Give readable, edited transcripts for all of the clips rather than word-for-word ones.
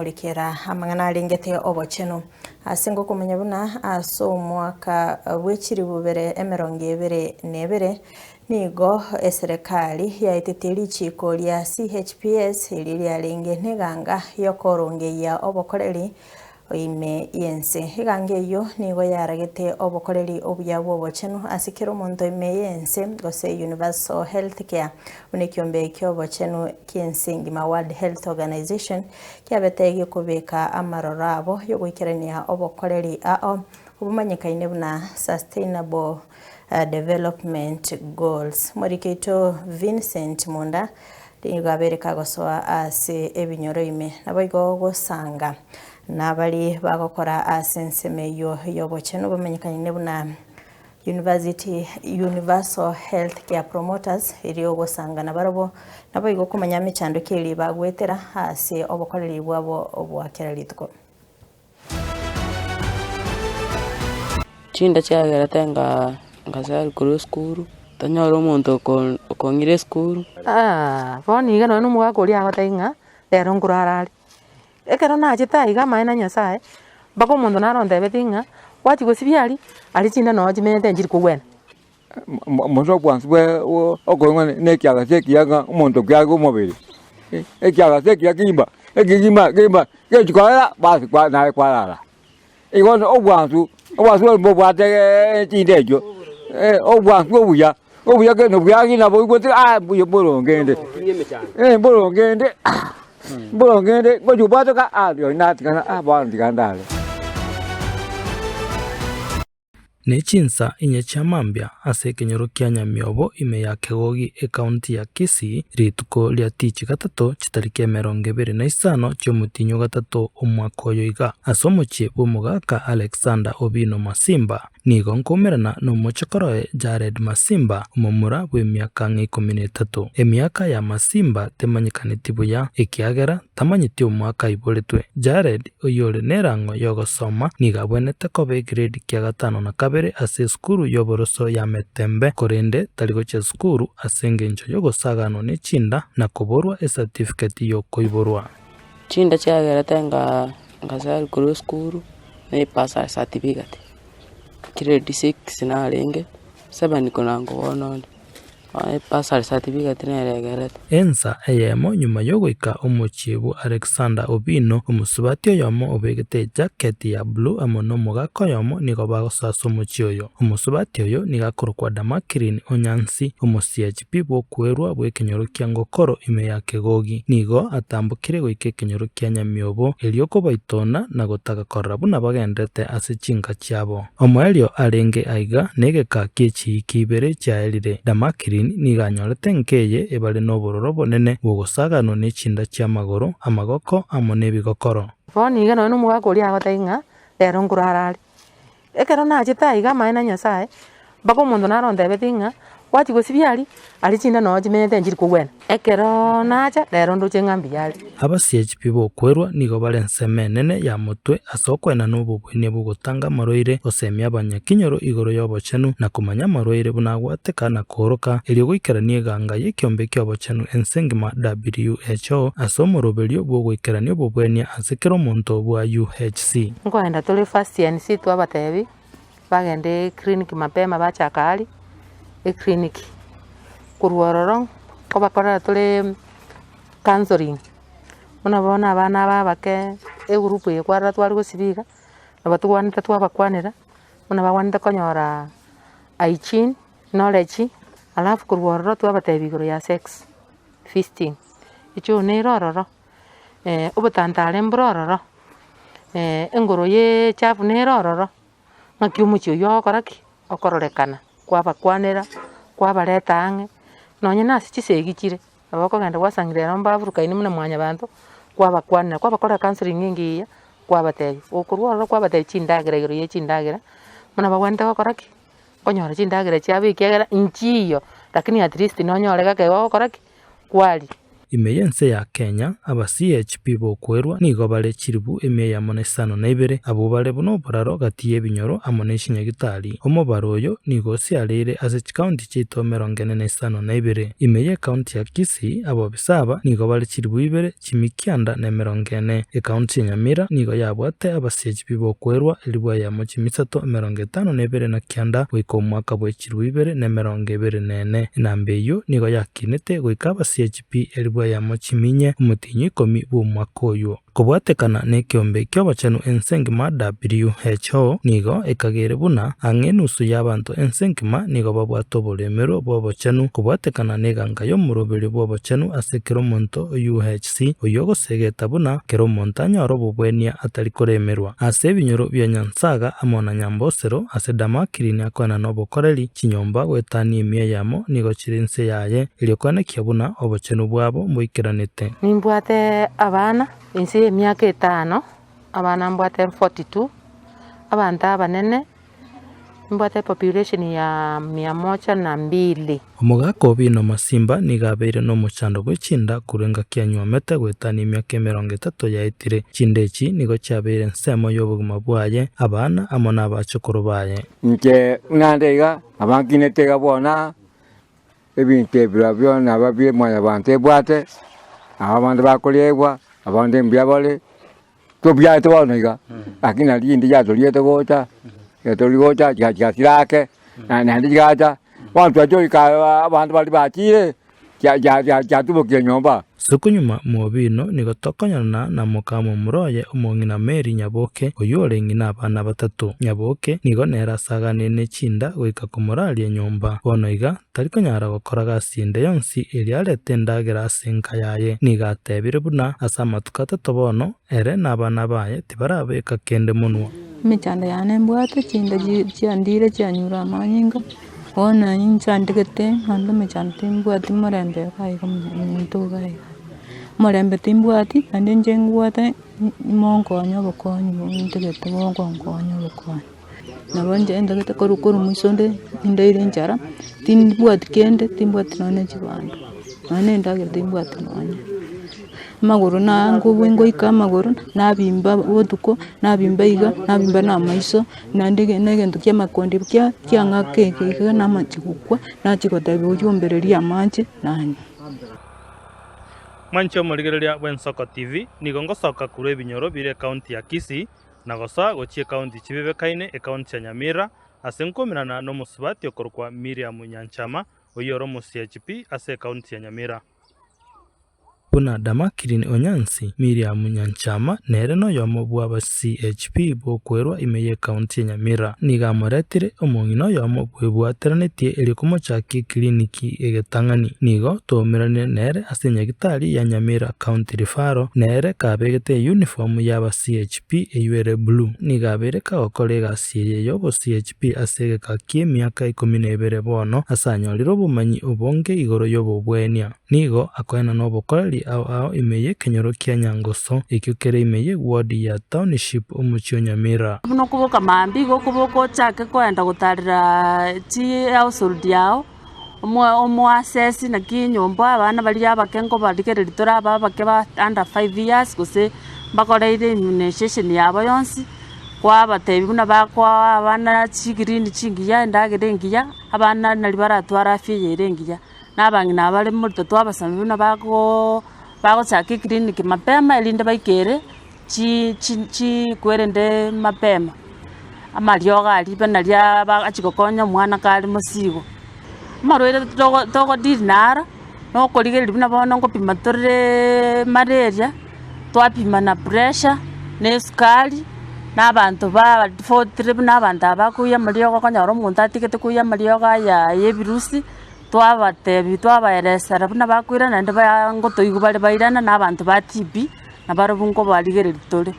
Korikera amang'ana arengete obochenu. Ase ngokomanya buna ase omwaka bwe chilifu bibere emerongo ebere na ebere, nigo eserekari yaetetie richiiko ria CHPS erio riarenge neganga yokorongeyia obokoreri ime y'ense. Eganga eyio nigo yaragete obokoreri obuya bw'obochenu ase kera omonto ime y'ense, gose Universal Health Care, buna ekiombe ki'obochenu ki'ense engima World Health Organization kiabete gekobeka amaroro abo y'ogoikerania obokoreri ao obomanyekaine buna Sustainable Development Goals. Omoriki oito Vincent Munda nigo abeire kagosoa ase ebinyoro ime, naboigo gosanga nabari bagokora ase ensemo eyio y'obochenu bamenyekanine buna University Universal Health Care Promoters erio gosanga nabarobwo naboigo komanya mechando ki eria bagoetera ase obokoreri bwabo bwa kera rituko. Chinda chiagerete nga ngasari korwa esukuru, tanyora omonto oko okong'ira esukuru. Bono iga nonye na omogaka oria agotebia ng'a rero nkorara are. Ekero nachete aiga amaene a Nyasaye, mpaka omonto naro ontebetie ng'a gwachia gosibia aria, aria chinda noo chimenyete nchiri kogwena. Omonto obwansu bwe okoigwa na ekiagasi ekiya ng'a omonto kiage omobere, ekiagasi ekiya kegima, ekegima kegima gechi korara basi kwa naye kwarara. Igo bono obwansu, obwansu obo mbobwate chinda echio, obwansu obuya, obuya kende bwagi nabo oigwete ah mbuya mboronge inde, mboronge inde mboronge inde, ngochi kobwatoka ah rirorio natigana ah bono tiga ndare. Ne chinsa inye chia mambia ase ekenyoro kia Nyamiobo ime ya Kegogi ekaunti ya Kisii, rituko ria tichi gatato chitariki emerongo ebere na isano chi'omotienyi o gatato omwaka oyo iga, ase omochie bw'omogaka Alexander Obino Masimba, nigo nkoumerana nomochokoro oye Jared Masimba, omomura bw'emiaka ang'e ikomi na etato. Emiaka ya Masimba temanyekaneti buya, ekiagera tamanyeti omwaka aiboretwe. Jared oyore nerang'o y'ogosoma nigo abwenerete koba egrade kia gatano na kabere ase esukuru y'oboroso ya Metembe, korende tari gochia esukuru ase engencho y'ogosaganwa ne chinda na koborwa esatifiketi y'okoiborwa. Chinda chiagerete nga ngasari korwa esukuru, na epasa certificate, grade six narenge, seven konango bono onde. Ensa eyemo nyuma y'ogoika omochie bwa Alexander Obino, omosubati oyomo obegete ejaketi ya blue amo nomogaka oyomo nigo bagosoa ase omochie oyo. Omosubati oyo nigo akorokwa Damakirin Onyansi, omosiachipi bw'okwerwa bw'ekenyoro kia Ngokoro ime ya Kegogi. Nigo atambokire goika ekenyoro kia Nyamiobo erio kobaitona na gotaka korora buna bagenderete ase chinka chiabo. Omoerio arenge aiga, na egeka gie chiiki ibere chiaerire. Damakirin nigo anyorete enka eye ebare nobororo obonene bw'ogosaganwa ne chinda chi'amagoro, amagoko, amo nebigokoro. Bono iga nonye na omogaka oria agotebia ng'a rero nkorara are. Ekero nachete aiga amaene a Nyasaye, mpaka omonto naro ontebetie ng'a gwachia gosibia aria, aria chinda noo chimenyete nchiri kogwena. Ekeroo nacha, rero ndoche ng'a mbuya are. Abasiachipi b'okwerwa nigo bare ensemo enene ya motwe ase okoenana obobwenia bw'ogotanga amarwaire, gosemia abanyakinyoro igoro y'obochenu, na komanya amarwaire buna agwateka na kooroka, erio goikerania eganga y'ekiombe ki'obochenu ense engima, WHO, ase omoroberio bw'ogoikerania obobwenia ase kera omonto bwa UHC. Nkoenda tore first CNC twabatebi bagende eclinic mapema bachaka aria eclinic, korwa ororo nkobakorera tore counselling, buna bono abana aba abake egroup eye kwarora tware gosiba iga, nabo togwanete twabakwanera, buna bagwanete konyora hygiene, knowledge, alafu korwa ororo twabatebia igoro ya sex, fisting, echoo nere ororo, obotantare mbore ororo, engoro ya echafu nere ororo, ng'aki omochie oywo ogokora ki? Okororekana, kwabakwanera, kwabareta ang'e, nonye na ase chisegi chire, nabo okogenda gwasangire ero mbaburukaine buna mwanyabanto, kwabakwanera, kwabakorera counselling engiya, kwabatebia, gokorwa ororo kwabatebia chindagera igoro ya chindagera, buna bagwenerete gokora ki? Konyora chindagera chiabo ekiagera nchiyo, lakini at least nonyore gake gogokora ki? Kwaria. Ime y'ense ya Kenya, aba CHP b'okwerwa nigo bare chilifu emia eyemo na isano na ibere, abwo bare buna oboraro gati y'ebinyoro amo ne chinyagitari. Omobaro oyo nigo osiareire ase chikaunti chiaito emerongo ene na isano na ibere. Ime y'ekaunti ya Kisii, abobisa aba nigo bare chilifu ibere, chimia kianda na emerongo ene. Ekaunti ya Nyamira nigo yabwate aba CHP b'okwerwa elifu eyemo chimia isato emerongo etano na ebere na kianda goika omwaka bwe chilifu ibere na emerongo ebere na ene. Enamba eyio nigo yakinete goika aba CHP elifu eyemo chimia inye omotienyi o ikomi bw'omwaka oyio. Kobwatekana nekeombe ki'obochenu ense engima WHO nigo ekageire buna ang'e enusu y'abanto ense engima nigo babwate oboremerwa bw'obochenu kobwatekana neganga y'omoroberi bw'obochenu ase kera omonto UHC oyio ogosegeta buna kera omonto anyore obobwenia atari koremerwa. Ase ebinyoro bia Nyansaga amo na Nyambosero ase Damakirini akoenana obokoreri, chinyomba goetania emia eyemo nigo chire inse yaye, erio koenekia buna obochenu bwabo mboikeranete. Nimbwate abana inse y'emiaka etano, abana mbwate 42, abanto abanene nimbwate epopulation ya mia moja na mbili. Omogaka o Bino Masimba nigo abeire nomochando bwe chinda korwa engaki anywomete goetania emiaka emerongo etato yaetire. Chinda echi nigo chiabeire ensemo y'obogima bwaye, abana amo nabachokoro baye. Inche buna nde iga, abankinete iga bono, ebinto ebi nabio naba bie mwanyabanto ebwate, nabo abande bakoriegwa, abande mbuya bare, tobiarete bono iga, lakini nari rinde riatoriete gocha, riatori gocha chigasira ake, naende chigacha, bono twachia goika abanto baria bachire, chiatubokire nyomba. Sukunyuma mw'Owino nigo tokonyonana na moka momura oye omong'ina Mary Nyaboke, oyio ore ng'ina abana batato. Nyaboke nigo nere asaganire ne chinda goika komoraria nyomba. Bono iga tari konyara gokora gasi ende yonsi eria arete endagera ase enka yaye. Nigo atebire buna ase amatuko atato bono ere na abana baye tibarabeka kende monwa. Emechando yane mbwate, chinda chiandire chianyure amanyinga, bono inchandegete naende emechando timbwati morembe iga iga omonto iga iga. Omorembe timbwati, naende inche ngwate monkonye obokonyi ntagete mogonkonya obokonyi. Nabo inche ntagete korwa korwa moiso nde nindeire enchara, timbwati kende, timbwati nonye na chibando, nonye na endagera timbwati nonye. Amagoro nangobwe ngoika amagoro, nabimba botuko, nabimba iga, nabimba na amaiso, naende ege na egento kia amakondi kia kiang'aka eke iga namache gokwa, nachia gotebia oywo ombererie amache, nanywa. Mwanche omorigereria bw'Ensoko TV, nigo ngosoka korwa ebinyoro bire ekaunti ya Kisii na gosoa gochia ekaunti chibebekaine ekaunti ya Nyamira ase nkominana nomosubati okorokwa Miriam Nyanchama oyio ore omo CHP ase ekaunti ya Nyamira. Buna Damakirin Onyansi, Miriam Nyanchama nere noyomo bw'aba CHP b'okwerwa ime y'ecounty ya Nyamira. Nigo amoretire omong'ina oyomo bwebwateranetie erio komochakia ekiriniki egetang'ani. Nigo twaumeranire nere ase enyagitari ya Nyamira County Referral nere kabegete eyuniform y'aba CHP eyio ere blue. Nigo abeire kagokora egasi eye y'obo CHP ase egeka ki'emiaka ikomi na ebere bono ase anyorire obomanyi obonge igoro y'obobwenia. Nigo akoenana obokoreri ao ao ime y'ekenyoro kia Nyangoso, ekio kere ime y'eward ya Township omochie o Nyamira. Buna okoboka mambia igo okoboka ochake koenda gotarera chihousehold yao, omoassess naki enyomba abana baria abake nkobarigereria tore aba abake ba under five years gose mbakoreire immunization yabo yonsi, kwabatebia buna bakoa abana chigreen chingiya endagera engiya, abana nari baratware afya eye ere engiya. Na abang'ina aba bare morito twabasomia buna bagoo bagochaka eclinic mapema erinde baikere chi chi chikwerende mapema. Amariogo aria ibe naria achia gokonya omwana kare mosigo. Amarwaire togo togo deal naro, na okorigereria buna bono ngopima toreee malaria, twapima na pressure, na esukari, na abanto ba forty buna abanto aba bakoiywa amariogo okonyora omonto atigete koiywa amariogo aya ya ebirusi. Twabatebi twabaeresera buna bakoirana naende ba ngotoigwa bare bairana na abanto ba TB, nabarobwo nkobarigereria tore.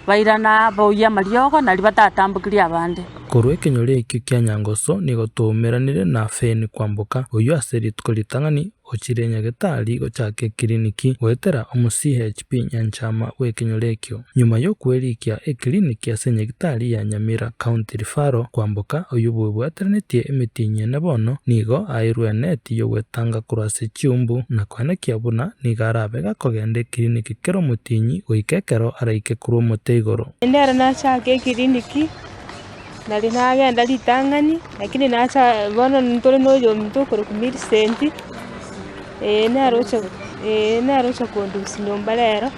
Bairana boyia amariogo naria batatambokerie abande. Korwa ekenyoro ekio kia Nyangoso nigo twaumeranire na Feni Kwamboka, oyio ase rituko ritang'ani ochire Nyagetari gochaka ekiriniki goetera omo CHP Nyanchama bw'ekenyoro ekio. Nyuma y'okwerikia ekiriniki ase Nyagitari ya Nyamira County Referral, Kwamboka, oyio bwebwateranetie emetienyi ene bono, nigo aeirwe eneti y'ogwetanga korwa ase chiumbu na koenekia buna nigo arabe gakogenda ekiriniki kera omotienyi goika ekero araike korwa omote igoro. Nere nachake ekiriniki, nari nagenda ritang'ani, lakini nacha bono ntore na oyominto okorokwa Millicent, eh nere ocha eh nere ocha kondusia nyomba rero,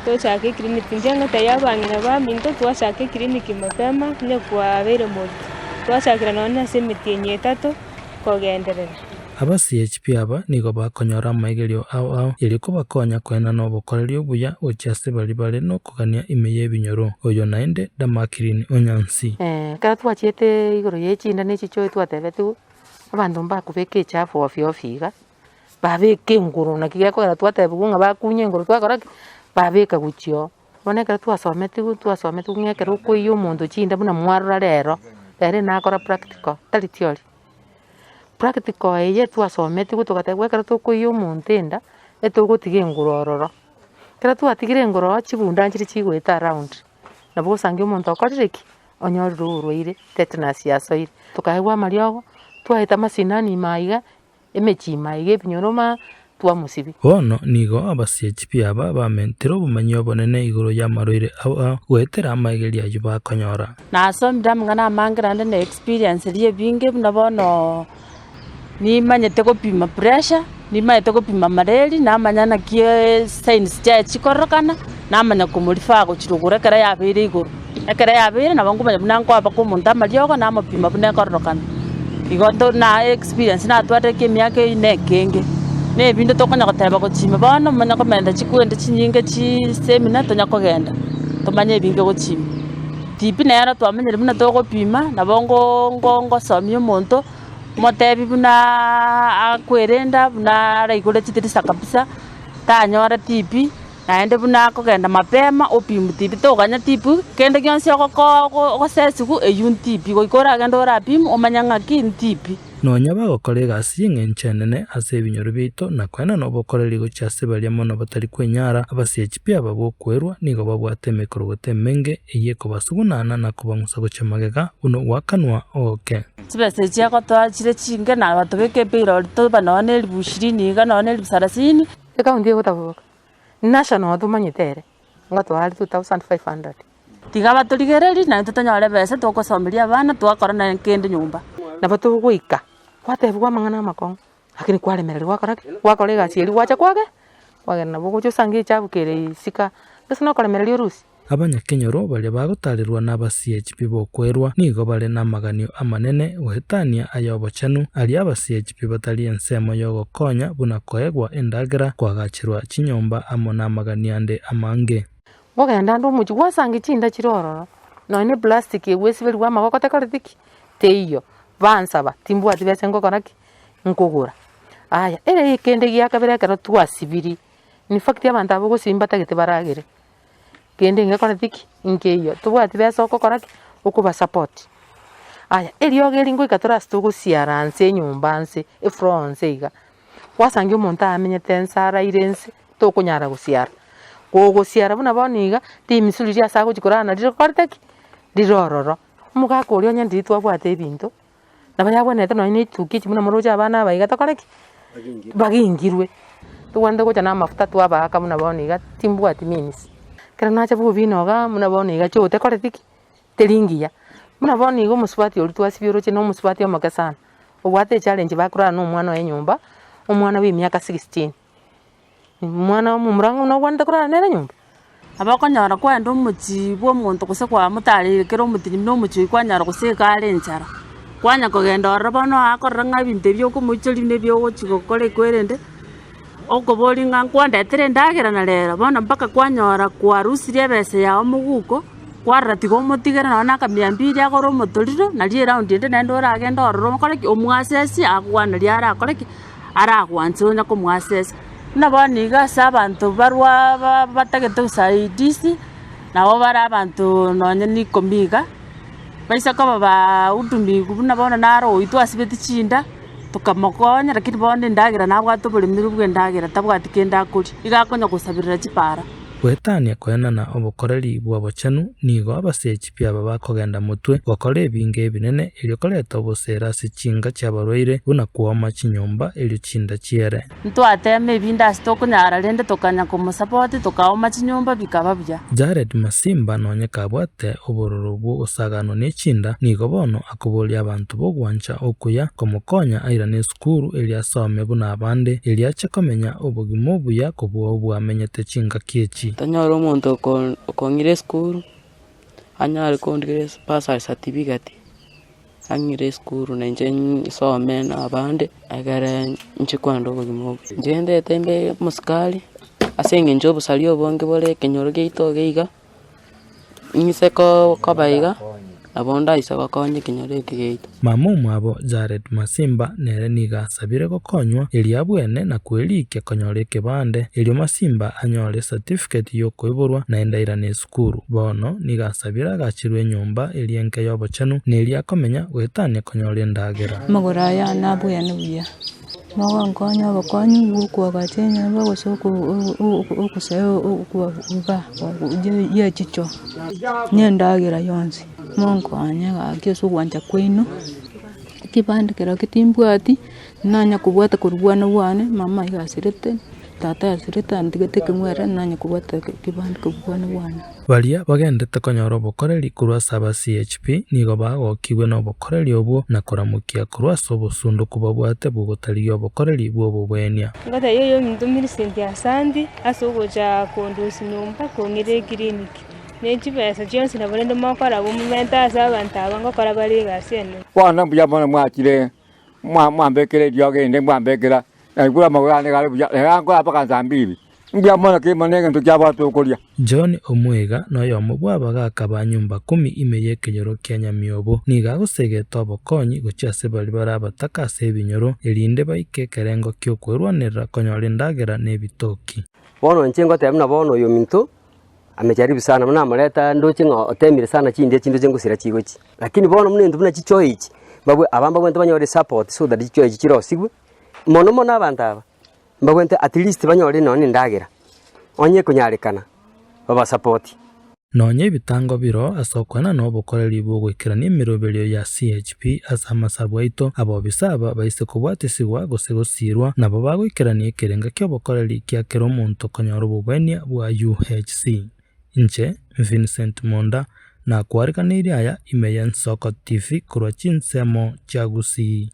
tochake eclinic. Inche ngotebia abang'ina baminto twachaka eclinic mapema onye kwabeire morito, twachakera nonye ase emetienyi etato kogenderera. Aba CHP aba nigo bakonyora amaigerio ao ao erio kobakonya koenana obokoreri obuya gochia ase baria bare nokogania ime y'ebinyoro. Oyo naende Damakirini Onyansi. Ekero twachiete igoro ye chinda na echichoe twatebetigwe, abanto mbakobeka echafu ofio ofio iga, babeke engoro naki gekogera twatebiwa ng'a bakunya engoro twakora ki? Babeka gochia oo. Bono ekero twasometigwe twasometigwe ng'a ekero okoiyia omonto chinda buna mwarora rero, rero nakora practical tari theory. Practical eye twasometigwe togatebigwa ekero tokoiyia omonto enda, etogotiga engoro ororo. Ekero twatigire engoro ororo chibunda nchire chigoeta around, nabo ogosangia omonto okorire ki? Onyorire oborwaire tetanus yasoire. Tokaegwa amariogo, twaeta amasinani ime aiga, emechie ime aiga ebinyoro ime twamosibia. Bono nigo abasiachibi aba bamentire obomanyi obonene igoro y'amarwaire ao ao goetera amaigerio ayio bakonyora. Nasomire amang'ana amange naende na experience eria ebinge buna bono nimanyete gopima pressure, nimanyete gopima malaria, namanya naki signs chiaye chikororokana, namanya komorefer gochia rogoro ekero yabeire igoro. Ekero yabeire nabo nkomanya buna nkoaba omonto amariogo namopima buna ekororokana. Igo to na experience natwarire ki emiaka eyio na ekenge. Na ebinde tokonya goteba gochia ime bono omanye komenta chikwende chinyinge chisemina tonya kogenda, tomanye ebinge gochia ime. TB nero twamenyire buna togopima, nabo ngo ngo ngosomia omonto, motebi buna akwerenda buna araigore chitirisa kabisa, tanyora TB. Naende buna akogenda mapema opimwe TB, toganya TB, kende gionsi ogoko ogosesiwa eywo n'TB, goika oragende orapimwe omanye ng'aki n'TB. Nonya bagokora egasi y'engencho enene ase ebinyoro biaito na koenana obokoreri gochia ase baria mono batari kwenyara, abasiachi aba b'okwerwa nigo babwate emekorogoto emenge eyio ekobasugunana na kobang'usa gochia magega buna ogoakanwa ogoke. Chibesa echi agotoa chire chinke na batobeke epayroll toba nonya na elifu ishirini iga nonya na elifu salasini. Ekaunti egotaboboka, national tomanyete ere, ngotoa are 2500. Tiga batorigererie, naintwe tonyore ebesa togosomeria abana, twakora naye kende nyomba. Nabo togoika, gwatebiwa amang'ana amakong'u, lakini kwaremereria gwakora ki? Gwakora egasi eria gwacha kwage, kwagenda nabo ogocha osange echabu kere isiko aa, gose nokoremereria orusie. Abanyakenyoro baria bagotaarerwa n'abasiachipi b'okwerwa nigo bare namaganio amanene goetania ay'obochenu, aria abasiachipi batari ensemo y'ogokonya buna koegwa endagera, koagacherwa chinyomba amo namaganio ande amange. Nkogenda ande omochie gwasange chinda chire ororo, nonya na eplastic egwesiberigwa amagoko tekoreti ki? Teiyo. Bansaba, timbwati besa ngokora ki? Nkogora. Aya, ere ekende gia kabere ekero twasibirie, in fact abanto aba ogosibia mbatagete baragere, kende ngekoreti ki? Nkeiyo. Tobwati besa okokora ki? Okobasupport. Aya, eriogo eri ngoika tore ase togosiara nse enyomba nse, efloor nse iga, gwasangia omonto amenyete nse araire nse, tokonyara gosiara. Kogosiara buna bono iga, rimisu riria ase agochi korara nario rikorete ki? Rire ororo. Omogaka oria onye ndiri twabwate ebinto, nabo yabwenerete nonye na etuki echi buna moroche abana aba iga tokore ki? Bagingirwe. Tobwenerete gocha na amafuta twabaaka buna bono iga, timbwati means. Ekero nacha bobino igaa, buna bono iga choo tekoreti ki? Teri ngiya. Buna bono iga omosubati oria twasibia oroche na omosubati omoke sana, obwate echallenge bakorara na omwana oye nyomba, omwana bwa emiaka sixteen. Omwana omomura ng'a nobwenerete korara nere nyomba. Nabo okonyora kwaenda omochie bwa omonto gose kwamotareire kera omotienyi buna omochie oyio kwanyora gose iga are enchara, kwanya kogenda ororo bono akorora ng'a ebinto ebi okomoichoria buna ebi ogochia gokora ekwerende, okoboria ng'a nkwandetere endagera na rero, bono mpaka kwanyora kwarusirie ebesa yago moguko, kwarora tiga omotigere nonye na akamia mbiri agore omotoriro, nario eround ende naende oragende ororo okore ki? Omoasesie agokwana riria arakore ki? Aragwanche onya komoasesa. Buna bono iga ase abanto barwa batagete usaidizi, nabo bare abanto nonye na ikomi iga, Baisa koba bahudumiwu buna bono naro oyio twasibeti chinda, tokamokonya lakini bono endagera nabwate oboremeri bwa endagera tabwati kende akoria, iga akonya gosaberera chipara. Goetania koenana obokoreri bw'obochenu, nigo abasechi pi aba bakogenda motwe gokora ebinge ebinene erio koreta obosera ase chinka chi'abarwaire buna kooma chinyomba erio chinda chiere. Ntwatema ebinde ase tokonyara rende tokanya komosapoti tokaoma chinyomba bikaba buya. Jared Masimba nonye kabwate obororo bw'ogosaganwa ne chinda, nigo bono akoboria abanto b'ogwancha okuya komokonya airane esukuru erio asome buna abande, erio ache komenya obogima obuya kobua obwamenyete chingaki echi. Tonyore omonto okong'ira esukuru, anyare kondigera bursary certificate. Ang'ire esukuru na inche nsome na abande, egere inche kwenda obogima obo. Inche ndete mbe omosikari, ase eng'encho obosaria obonge bore ekenyoro giaito iga iga, ng'ise koba iga, nabo ndaise gokonya ekenyoro eke giaito. Mama omwabo Jared Masimba nere nigo asabire gokonywa erio abwene na kwerikia konyora ekebande, erio Masimba anyore ecertificate yokoiborwa naende airane esukuru. Bono nigo asabire agachirwe enyomba eria enke y'obochenu, na eria akomenya goetania konyora endagera. Amagoro aya nabweane buya, mogonkonya obokonyi bwa okoagacha enyomba gose iga ye chichoo, na endagera yonsi, monkonye gaki ase ogwancha kwaino, ekebande kerokio timbwati, nanya kobwata korwa bwana bwane, mama iga asirete. Tata asirete antigete ekeng'were, nanye kobwata ekebande kobwana bwane. Baria bagendete konyora obokoreri korwa ase aba CHP nigo bagokigwe nobokoreri obwo na koramokia korwa ase obosundoku babwate bw'ogotarigia obokoreri bw'obobwenia. Ngotebia oyominto Millicent asanti ase ogocha kondusia nyomba kong'ira eclinic, ne chibesa chionsi nabo rende mokora abwo momente ase abanto aba ngokora bare egasi enene. Bono mbuya mono mwachire mwambekera eriogi erinde mwambekera Naigure amagoro aane gare buya, na gankora mpaka nsambirie. Mbuya mono kegima negento kiabwate okoria. John Omwega noyomo bw'abagaaka ba nyumba kumi ime y'ekenyoro kia Nyamiobo. Nigo agosegeta obokonyi gochia ase baria bare abataka ase ebinyoro, erinde baike ekerengo ki'okwerwanerera konyora endagera na ebitoki. Bono inche ngoteba buna bono oyo ominto amejaribu sana buna namoreta ndoche ng'a otemire sana chindia chindoche ngosira chigochi. Lakini bono buna ebinto buna chichoo echi, mbabwe aba mbabwenerete banyore support so that chichoo echi chirosigwe. Mono mono abanto aba, mbabwenerete at least banyore nonye na endagera, onye ekonyarekana, babasapoti. Nonya ebitango biro ase okoenana obokoreri bw'ogoikerania emeroberio ya CHP ase amasabu aito, abobisa aba baise kobwatisigwa gose gosiirwa, nabo bagoikerania ekerenga ki'obokoreri kia kera omonto konyora obobwenia bwa UHC. Inche, Vincent Monda, nakwariganeirie aya ime y'Ensoko TV korwa chinsemo chia Gusii.